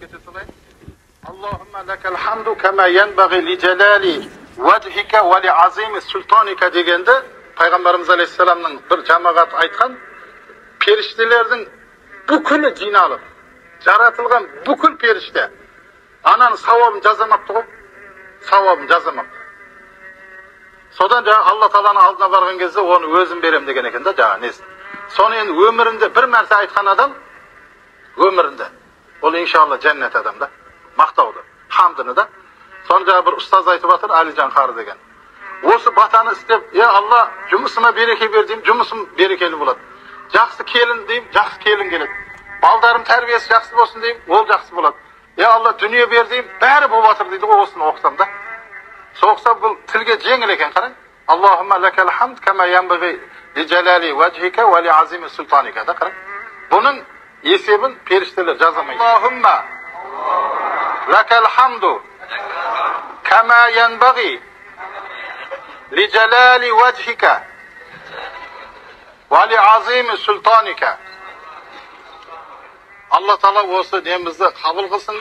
кете салайын. Аллахумма лакал хамду кама янбағи ли жалали ваджхика ва ли азими султаника дегенді пайғамбарымыз алейхиссаламның бір жамағат айтқан, періштелердің бүкілі жиналып, жаратылған бүкіл періште ананың сауабын жазамапты ғой, сауабын жазамапты. Содан жаңа Алла Тағаланың алдына барған кезде оны өзім берем деген екен да, жаңа несін. Соны енді өмірінде бір мәрте айтқан адам, өмірінде ол иншалла жәннат адам да, мақтауды, хамдыны да. Соны жаңа бір ұстаз айтып жатыр, Әлижан қары деген. Осы батаны істеп, е Алла, жұмысыма береке бер деймін, жұмысым берекелі болады. Жақсы келін деймін, жақсы келін келеді. Балдарым тәрбиесі жақсы болсын деймін, ол жақсы болады. Е Алла, дүние бер деймін, бәрі болып жатыр дейді ғой, осыны оқысам да. Соқса бұл тілге жеңіл екен, қараң. Аллахумма лакал хамд кама янбағи ли жалали ваджхика ва ли азими султаника да, қараң. Бұның есебін періштелер жазамайды. Аллахумма лакал хамду кама янбағи ли жалали ваджхика ва ли азими султаника. Алла Тағала осы немізді қабыл қылсын.